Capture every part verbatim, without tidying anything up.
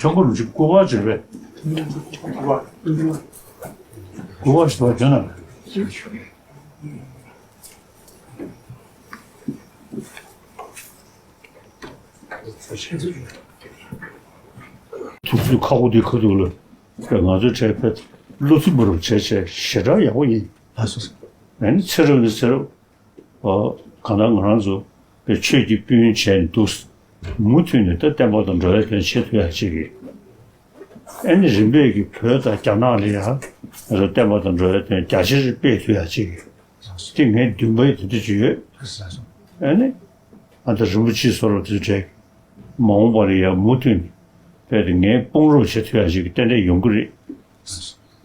ཁྲ་འགུ་རིན་པོ་ཆེ་སྐུ་པར་བྱས་པས། སྐུ་པར་ཞིག་བྱོན་ན། ཐུགས་ཚུད་ཁ་ཁོ་དེ་ཁ་ཐུག་ལ། ང་ཚོའི་གྲས་ཕེབས་བློ་ཚིམ་པོ་རུ་བྱས་བྱས་ཞེ་དྲག་ཡག་པོ་ཡིན། ལགས་སོ། ཨ་ནི་ཚེ་རབས་ནས་ཚེ་རབས། ཨ། གང་ལྟར་ང་རང་ཚོ་པའི་ཆོས་ཀྱི་སྤུན་བྱས་འདུག་མུ་མཐུད་ནས་ད་བསྟན་པ་དང་འགྲོ་བའི་དོན་བྱེད་ཐུབ་ཡ་ཅིག་གི། ཨ་ནི་རིམ་པས་ཀྱི་བོད་དང་རྒྱ་ནག་ལ་ཡང་ང་ཚོ་བསྟན་པ་དང་འགྲོ་བའི་དོན་རྒྱ་ཆེར་སྤེལ་ཐུབ་ཡ་ཅིག་གི། དེ་ངའི་འདུན་པ་དེ་འདྲ་ཅིག་ཡོད། ཨ་ནི་ཨ་ད་རིན་པོ་ཆེ་སོགས་ལ་དེ་འདྲའི་མ་འོངས་པ་ལ་ཡང་མུ་མཐུད་ནས་རྦད་དེ་ངའི་དཔུང་རོགས་བྱེད་ཐུབ་ཡ་ཅིག་གི་ཏན་ཏན་ཡོང་གི་རེད།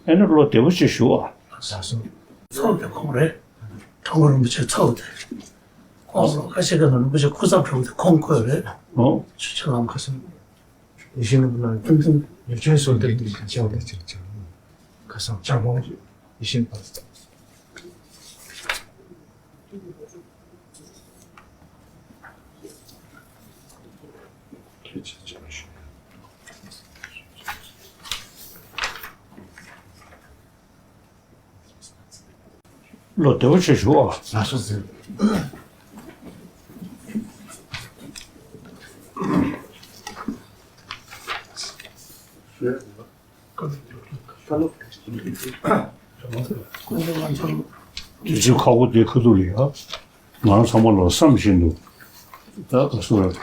ཨ་ནི་བློ་བདེ་པོ་ཅིག་བཞུགས་ཨ། ལགས་སོ། ཚོགས་དེ་ཁོང་རེད། ཁྲ་འགུ་རིན་པོ་ཆེ་ཚོགས་དེ། ཁོང་ཚོ་ཁ་ཤས་ཀྱི་ནང་རིན་པོ་ཆེ་སྐུ་ཚབ་གྲུབ་དེ་ཁོང་བསྐོས་རེད། ཨོ། ཆུ་ཆུ་ལམ་ཁ་སང་། ཡིད་བཞིན་ནོར་བུ་ལགས་ཀྱིས་ཀུན་མཚམས་ཡོ་ཆེན་སོགས་འདིར་འདུག་ཅེས་བྱ་བ་དེ་ཕྱིར་བྱ། ཁ་སང་ལྕགས་མོ་ཡིད་བཞིན་པ། བློ་བདེ་པོ་བྱས་བཞུགས་ཨ། ལགས་སོ་ཟེར། དུས་ཚོད་ཁག་པོ་དེ་ཁ་ཐུག་ལ་ཡ། ང་རང་ཚང་མ་ལ་བསམ་བཞིན་དུ་ད་ག་སོ་ར་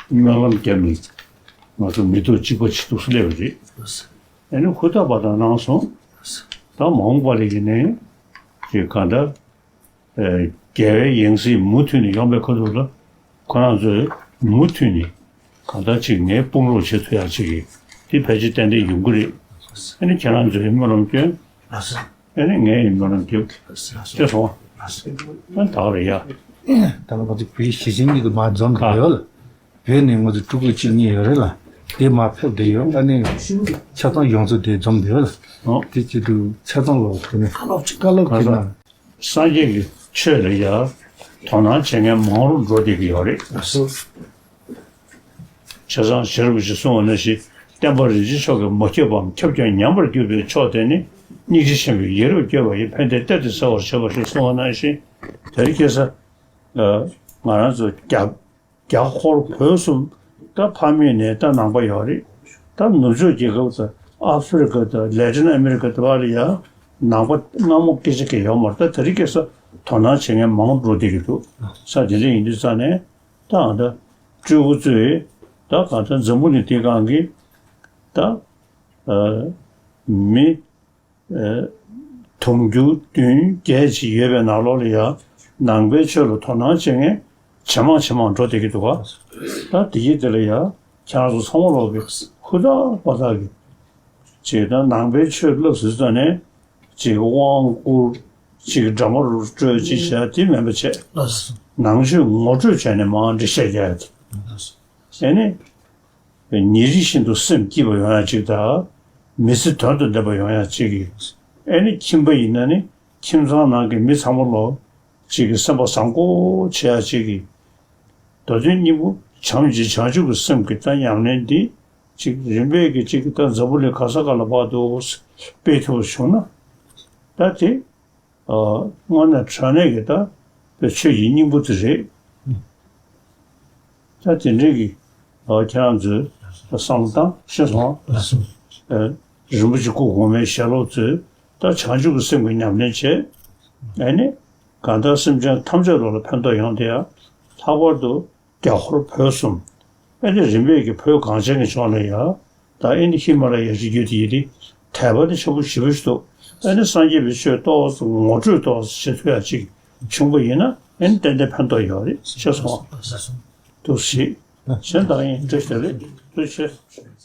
སྨོན་ལམ་བརྒྱབ་ནས་ང་ཚོ་མི་ཐོག་གཅིག་པ་ཅིག་ཏུ་སླེབས་པ་རེད། ཨ་ནི་ཧུར་ཐག་པ་དང་གནང་སོང་། ད་མ་འོངས་པ་ལ་ཡིན་ནའི་ཅིག་གང་ལྟར་རྒྱལ་བའི་ཡང་སྲིད་མུ་མཐུད་ནས་ཡོང་པའི་ཁ་ཐུག་ལ་ཁོ་རང་ཚོས་མུ་མཐུད་ནས་གང་ལྟར་ཅིག་ངའི་དཔུང་རོགས་བྱེད་ཐུབ་ཡག་ཅིག་གི་དེ་ཕལ་ཆེར་ཏན་ཏན་ཡོང་གི་རེད། ཨ་ནི་ཁྱེད་རང་ཚོས་སྨོན་ལམ་སྐྱོན། ཨ་ནི་ངས་ཡིན་ནོ་ནམ་རྒྱབ་ཅེས་སོང་། ཨ་ད་ག་རེད་ཡ། ད་ལ་ང་ཚོ་བོད་གཞིས་བྱེས་གཉིས་ཀྱི་མ་འཛོམས་ཨ། ཡོད་ལ། བོད་ནས་ང་ཚོ་ཕྲུ་གུ་གཅིག་གཉིས་ཡོད་རེད་ལ། དེ་མ་ཕེབས་བསྡད་ཡོད། ཨ་ནི་ཆ་ཚང་ཡོངས་རྫོགས་དེ་འཛོམས་བསྡད་ཡོད་ལ། ཨོ། དེ་བྱེད་དུས་ཆ་ཚང་ལ་དེ་ནས་བཀའ་སློབ་ཅིག་བཀའ་སློབ་ཁྱེད་ན། སངས་རྒྱས་ཀྱི་ཆོས་ལ་ཡ་དོ་སྣང་བྱེད་མཁན་མང་རུ་འགྲོ་བསྡད་ཀྱི་ཡོད་རེད། ཨ་སོ། བྱས་ཙང་རྗེ་རིན་པོ་ཆེས་གསུངས་པ་ནང་བཞིན་བསྟན་པ་རིན་ཆེན་མཆོག་གིས་མ་ཁྱབ་པའམ་ཁྱབ་ཀྱང་ཉམས་པར་གྱུར་པའི་ཕྱོགས་དེ་ནི་སྙིང་རྗེ་ཆེན་པོས་ཡ་རབས་བསྐྱོད་པ་ཡི་ཕན་བདེ་གཏེར་དུ་གསལ་བར་བྱེད་པ་ཞེས་གསུངས་པ་ནང་བཞིན་དེ་རིང་ཁ་སང་ང་རང་ཚོ་རྒྱ་རྒྱ་ཧོར་བོད་གསུམ་ད་ཕ་མེས་ནས་ད་ནང་པ་ཡོད་རེད། ད་ནུབ་ཕྱོགས་རྒྱལ་ཁབ་དང་ཨ་ཧྥེ་རི་ཁ་དང་ལེ་ཏིན་ཨ་མེ་རི་ཁ་དེ་བ་ལ་ཡང་ནང་པ་སྔ་མོ་སྐད་ཆ་གང་ཡོད་མ་རེད། ད་དེ་རིང་ཁ་སང་དོ་སྣང་བྱེད་མཁན་མང་འགྲོ་བསྡད་ཀྱི་འདུག་ས་དེ་འདྲ་ཡིན་དུས་ཙང་ནས། ད་ཨ་ད་སྤྲུལ་སྐུ་ཚོས་ད་གང་ལྟར་འཛམ་བུ་གླིང་འདིའི་སྒང་གི་ད་ཨ་མི་ཨ་དུང་ཕྱུར་བདུན་བརྒྱད་ཅིག་ཡོད་པའི་ནང་ལོགས་ལ་ཡང་ནང་པའི་ཆོས་ལ་དོ་སྣང་བྱེད་མཁན་ཇེ་མང་ཇེ་མང་འགྲོ་བསྡད་ཀྱི་འདུག་ག་ད་དེ་ཡི་དེ་ལ་ཡང་ཁྱེད་རང་ཚོ་ཚང་མ་ལོག་གི་ཧུར་ཐག་པ་ཐག་གི་ཅིག་ད་ནང་པའི་ཆོས་བསླབ་ཟིན་ཙང་ནས་ཅིག་དབང་བསྐུར། ཅིག་འདྲ་མོ་རུ་སྤྲོད་ཅིག་བྱས་དེ་མིན་པ་བྱས། ལགས་སོ། ནང་ཆོས་ངོ་སྤྲོད་བྱས་ནས་མར་འགྲེལ་བཤད་རྒྱག་ཡ་དེ། ལགས་སོ། ཨ་ནི་ཉིན་རེ་བཞིན་དུ་སེམས་སྐྱིད་པ་ཡོང་ཡ་ཅིག་དང་མི་ཚེ་དོན་དང་ལྡན་པ་ཡོང་ཡ་ཅིག་གི། ཨ་ནི་ཁྱིམ་པ་ཡིན་ན་ནི་ཁྱིམ་ཚང་ནང་གི་མི་ཚང་མ་ལོ་ཅིག་གི་སེམས་པ་བཟང་པོ་བྱེད་ཡ་ཅིག་གི། མདོ་དོན་སྙིང་པོ་བྱམས་ཀྱི་བྱང་ཆུབ་ཀྱི་སེམས་ཀྱི་ད་ཉམས་ལེན་འདི་ཅིག་རིམ་པས་ཀྱི་ཅིག་ད་འཛམ་བུ་གླིང་ག་ས་ག་ལ་བར་དུ་སྤེལ་ཐུབ་པ་བྱུང་ན། ད་དེ་ཨ་དངོས་གནས་དྲང་གནས་ཀྱི་ད་པའི་ཆོས་ཀྱི་སྙིང་པོ་དེ་རེད། ད་དེ་འདྲའི་གི་ཨ་ཁྱེད་རང་ཚོས་ད་བསམ་བློ་བཏང་ཤེས་སོང་། ལགས་སོ། ཨ་རིན་པོ་ཆེ་སྐུ་གོང་མའི་ཞལ་སློབ་ཚོས་ད་བྱང་ཆུབ་ཀྱི་སེམས་ཀྱི་ཉམས་ལེན་བྱས། ཨ་ནི་གང་ལྟར་སེམས་ཅན་ཐམས་ཅད་ལོ་ལ་ཕན་ཐོགས་ཡོང་དེ་ཡ། ལྷག་པར་དུ་རྒྱ་ཧོར་བོད་གསུམ། ཨ་ནི་རིམ་པས་ཀྱི་བོད་གངས་ཅན་གྱི་ལྗོངས་ལ་ཡ། ད་ཨ་ནི་ཧི་མ་ལ་ཡའི་རི་རྒྱུད་དེ་ཡི་དེ་དད་པ་དེ་ཆེན་པོ་ཞེ་པོ་ཞིག་འདུག་ཨ་ནི་སངས་རྒྱས་པའི་ཆོས་ཏོག་ཙམ་ངོ་སྤྲོད་ཏོག་ཙམ་བྱེད་ཐུབ་ཡ་ཅིག་བྱུང་པ་ཡིན་ན་ཨ་ནི་ཏན་ཏན་ཕན་ཐོགས་ཡོད་རེད་ཤེས་སོང་། ཐུགས་རྗེ་ཆེ། གཞན་དག་ཡིན་འདྲ་ཞིག་རེད། ཐུགས་རྗེ་ཆེ།